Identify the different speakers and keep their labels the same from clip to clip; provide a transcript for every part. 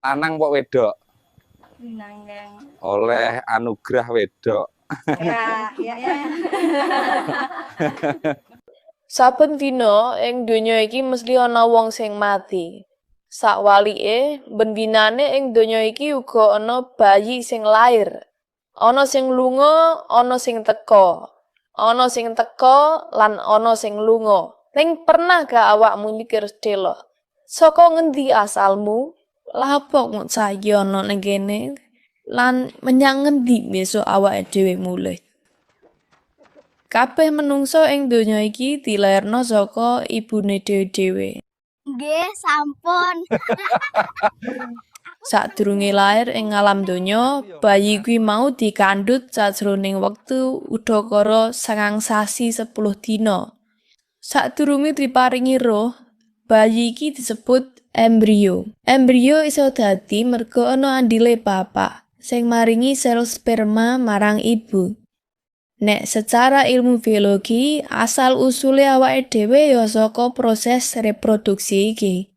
Speaker 1: Lanang kok wedok?
Speaker 2: Lanang.
Speaker 1: Oleh anugerah wedok.
Speaker 2: Ya.
Speaker 3: Saben dina ing donya iki mesti ana wong sing mati. Sakwalike, ben dinane ing donya iki uga ana bayi sing lair. Ana sing lunga, ana sing teka. Ana sing teka lan ana sing lunga. Ning pernah gak awakmu mikir sedelo? Saka ngendi asalmu? Lha apa kok saiki ana ning kene? Lan menyang ngendi besok awake dhewe mulih? Kabeh menungsa ing donya iki dilairno saka ibune dhewe-dhewe.
Speaker 2: Nggih, sampun.
Speaker 3: Sadurunge lair ing alam donya, bayi kuwi mau dikandhut sajroning wektu udakara 9 sasi 10 dina. Sadurunge diparingi roh, bayi iki disebut embrio. Embrio iso dadi merga ana andile bapak sing maringi sel sperma marang ibu. Nek secara ilmu biologi, asal usule awake dhewe ya saka proses reproduksi iki.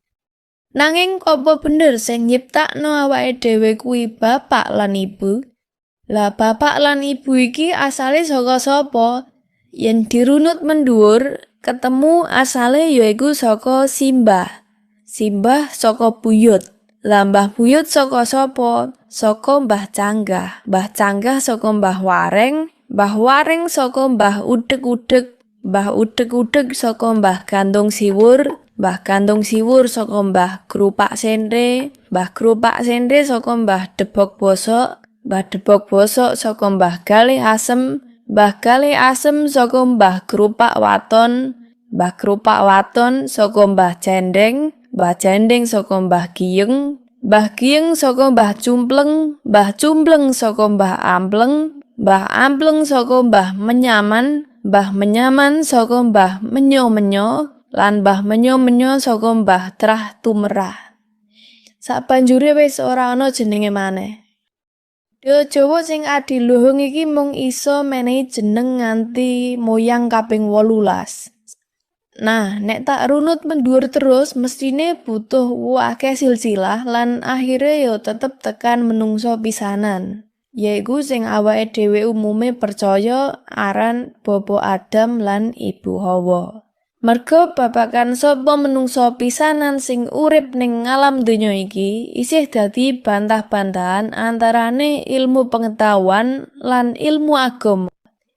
Speaker 3: Nanging apa bener sing nyiptakno awake dhewe kuwi bapak lan ibu? Lah, bapak lan ibu iki asale saka sapa? Yen dirunut mendhuwur, ketemu asale yaiku saka simbah. Simbah saka buyut. Lah, Mbah Buyut saka sapa? Saka Mbah Canggah. Mbah Canggah saka Mbah Wareng, Mbah Wareng saka Mbah Udeg-udeg, Mbah Udeg-udeg saka Mbah Gantung Siwur, Mbah Gantung Siwur saka Mbah Grupak Sendre, Mbah Grupak Sendre saka Mbah Debok Bosok, Mbah Debok Bosok saka Mbah Galih Asem, Mbah Galih Asem saka Mbah Grupak Waton, Mbah Grupak Waton saka Mbah Cendeng, Mbah Cendeng saka Mbah Giyeng, Mbah Giyeng saka Mbah Cumpleng, Mbah Cumpleng saka Mbah Ampleng, Mbah Ampleng saka Mbah Menyaman, Mbah Menyaman saka Mbah Menyo-menyo, lan Mbah Menyo-menyo saka Mbah Trah Tumerah. Sabanjure wis ora ana jenenge maneh. Jawa sing adiluhung iki mung iso menehi jeneng nganti moyang kaping 18. Nah, nek tak runut mendhuwur terus mestine butuh akeh silsilah lan akhire ya tetep tekan menungso pisanan. Yaiku sing awake dhewe umume percaya aran Bapa Adam lan Ibu Hawa. Merga babagan sapa menungso pisanan sing urip ning alam donya iki isih dadi bantah-bantahan antarane ilmu pengetahuan lan ilmu agama.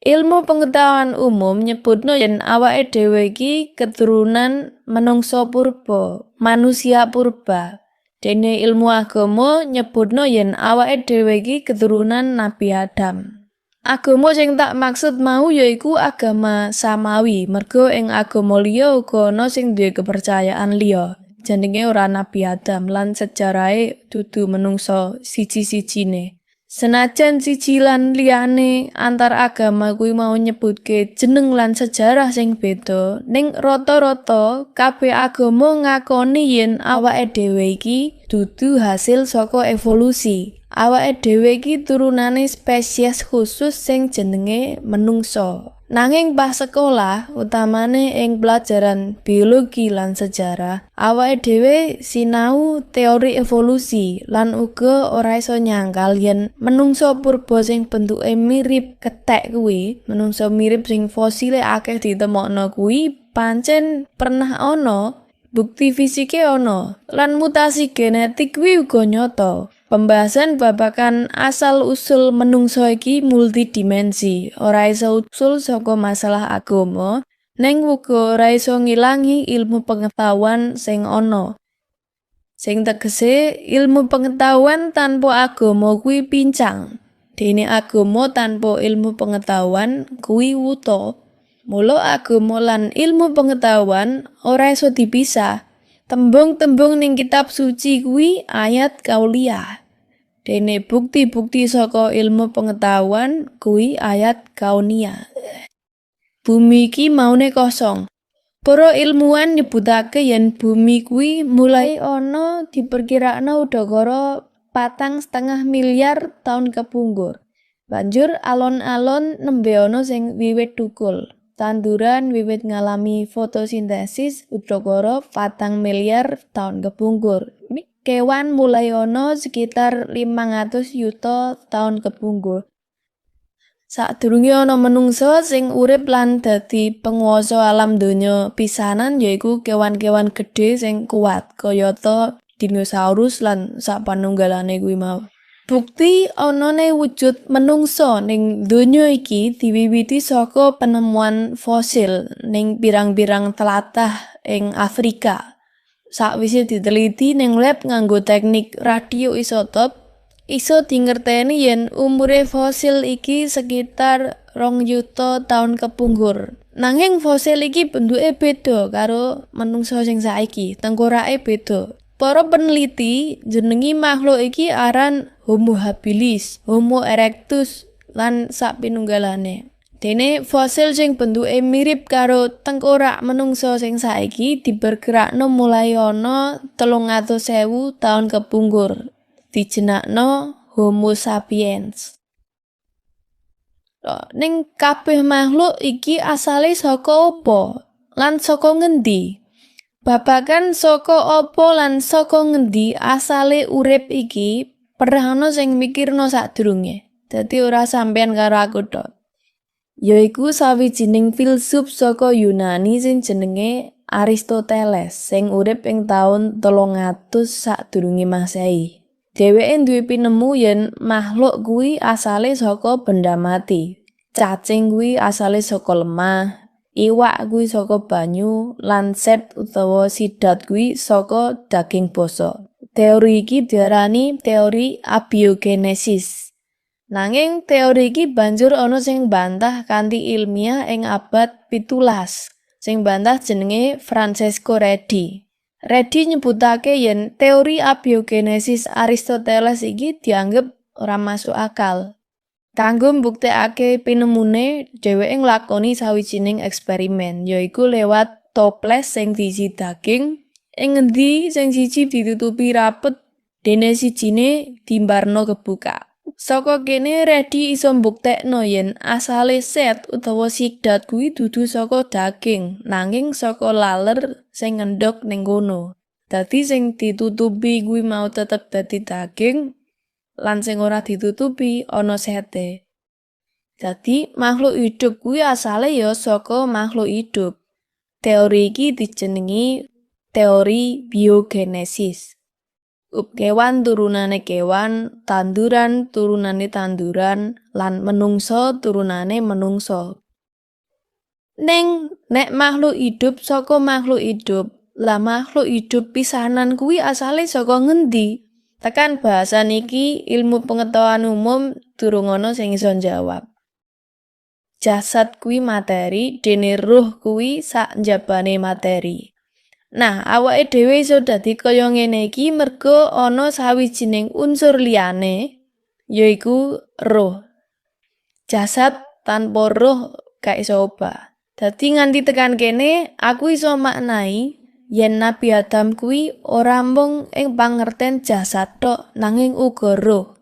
Speaker 3: Ilmu pengetahuan umum nyebutno yen awake dhewe iki keturunan menungso purba, manusia purba. Dene ilmu agama nyebutno yen awake dhewe iki keturunan Nabi Adam. Agama sing tak maksud mau yaiku agama samawi, merga ing agama liya uga ana sing duwe kepercayaan liya. Jenenge ora Nabi Adam lan sejarahe dudu menungso siji-sijine. Senajan siji lan liyane antar agama kuwi mau nyebutke jeneng lan sejarah sing beda, ning rata-rata kabeh agama ngakoni yen awake dhewe iki dudu hasil saka evolusi. Awake dhewe iki turunane spesies khusus sing jenenge menungsa. Nanging pas sekolah, utamane ing pelajaran biologi lan sejarah, awake dhewe sinau teori evolusi lan uga ora iso nyangkal yen menungsa purba sing bentuke mirip kethek kuwi, menungsa mirip sing fosile akeh ditemokno kuwi pancen pernah ana. Bukti fisike ana lan mutasi genetik kuwi uga nyata. Pembahasan babagan asal usul menungso iki multidimensi, ora iso usul saka masalah agama, ning uga ora iso ngilangi ilmu pengetahuan sing ana. Sing tegese ilmu pengetahuan tanpa agama kuwi pincang. Dene agama tanpa ilmu pengetahuan kuwi wuta. Mula agama lan ilmu pengetahuan ora iso dipisah. Tembung-tembung ning kitab suci kuwi ayat kauliyah. Dene bukti-bukti saka ilmu pengetahuan kuwi ayat kauniyah. Bumi iki maune kosong. Para ilmuwan nyebutake yen bumi kuwi mulai ana diperkirakno udakara 4,5 miliar taun kepungkur. Banjur alon-alon nembe ana sing wiwit thukul. Tanduran wiwit ngalami fotosintesis udakara 4 miliar taun kepungkur. Kewan mulai ana sekitar 500 yuta taun kepungkur. Sadurunge ana menungsa sing urip lan dadi penguasa alam donya pisanan yaiku kewan-kewan gedhe sing kuat kayata dinosaurus lan sapanunggalane kuwi mau. Bukti anane wujud menungsa ning donya iki diwiwiti saka penemuan fosil ning pirang-pirang tlatah ing Afrika. Sakwise diteliti ning lab nganggo teknik radioisotop, iso dingerteni yen umure fosil iki sekitar 2 yuta taun kepungkur. Nanging fosil iki bentuke beda karo menungsa sing saiki, tengkorake beda. Para peneliti jenengi makhluk iki aran Homo habilis, Homo erectus lan sapinunggalane. Dene fosil sing bentuke mirip karo tengkorak menungsa sing saiki diperkirakno mulai ana 300.000 taun kepungkur. Dijenakno Homo sapiens. Ning kabeh makhluk iki asale saka apa lan saka ngendi? Babagan saka apa lan saka ngendi asale urip iki pernah ana sing mikirno sadurunge. Dadi ora sampeyan karo aku tok. Yaiku sawijining filsuf saka Yunani sing jenenge Aristoteles sing urip ing taun 300 sadurunge Masehi. Dheweke duwe pinemu yen makhluk kuwi asale saka benda mati. Cacing kuwi asale saka lemah, iwak kuwi saka banyu, lan set utawa sidat kuwi saka daging bosok. Teori iki diarani teori abiogenesis. Nanging teori iki banjur ana sing bantah kanthi ilmiah ing abad 17. Sing bantah jenenge Francesco Redi. Redi nyebutake yen teori abiogenesis Aristoteles iki dianggep ora masuk akal. Kanggo mbuktekake pinemune, dheweke nglakoni sawijining eksperimen, yaiku lewat toples sing diisi daging, ing ngendi sing siji ditutupi rapet dene sijine diembarno kebuka. Saka kene Redi iso mbuktekno yen asale set utawa sidat kuwi dudu saka daging, nanging saka laler sing ngendhog ning kono. Dadi sing ditutupi kuwi mau tetep dadi daging lan sing ora ditutupi ana sete. Dadi makhluk hidup kuwi asale ya saka makhluk hidup. Teori iki dijenengi teori biogenesis. Kewan turunane kewan, tanduran turunane tanduran, lan menungsa turunane menungsa. Ning nek makhluk hidup saka makhluk hidup, lah makhluk hidup pisanan kuwi asale saka ngendi? Tekan bahasan iki ilmu pengetahuan umum durung ana sing iso njawab. Jasad kuwi materi, dene ruh kuwi sak njabane materi. Nah, awake dhewe iso dadi kaya ngene iki merga ana sawijining unsur liyane, yaiku roh. Jasad tanpa roh gak iso obah. Dadi nganti tekan kene, aku iso maknai yen Nabi Adam kuwi ora mung ing pangerten jasad tok, nanging uga roh.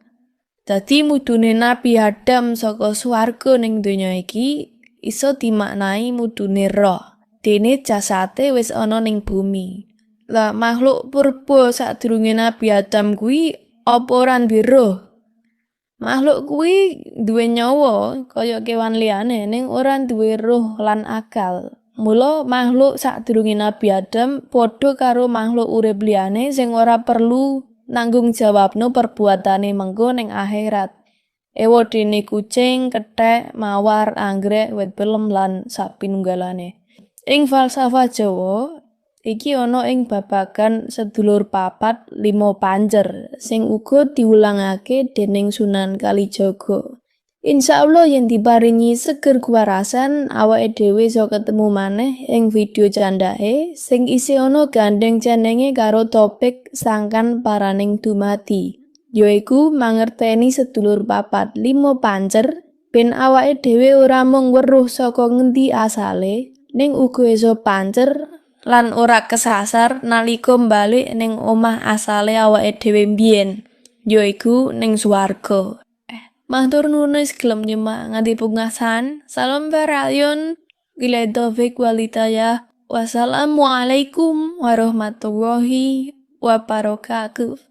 Speaker 3: Dadi mudune Nabi Adam saka swarga ning donya iki iso dimaknai mudune roh. Dene jasate wis ana ning bumi. Lah, makhluk purba sadurunge Nabi Adam kuwi apa ora duwe roh? Makhluk kuwi duwe nyawa kaya kewan liyane, ning ora duwe roh lan akal. Mula makhluk sadurunge Nabi Adam padha karo makhluk urip liyane sing ora perlu nanggung jawabno perbuatane mengko ning akhirat. Ewadene kucing, kethek, mawar, anggrek, wit pelem lan sapinunggalane. Ing falsafah Jawa, iki ana ing babagan sedulur papat lima pancer sing uga diwulangake dening Sunan Kalijaga. Insyaallah yen diparingi seger kewarasan, awake dhewe iso ketemu maneh ing video candhake sing isih ana gandeng cenenge karo topik sangkan paraning dumadi, yaiku mangerteni sedulur papat lima pancer ben awake dhewe ora mung weruh saka ngendi asale, ning uga iso pancer lan ora kesasar nalika balik ning omah asale awake dhewe mbiyen, yaiku ning swarga. Matur nuwun wis gelem nyimak nganti pungkasan. Salam Feralion. Billahi taufik wal hidayah. Wassalamualaikum warahmatullahi Wabarakatuh.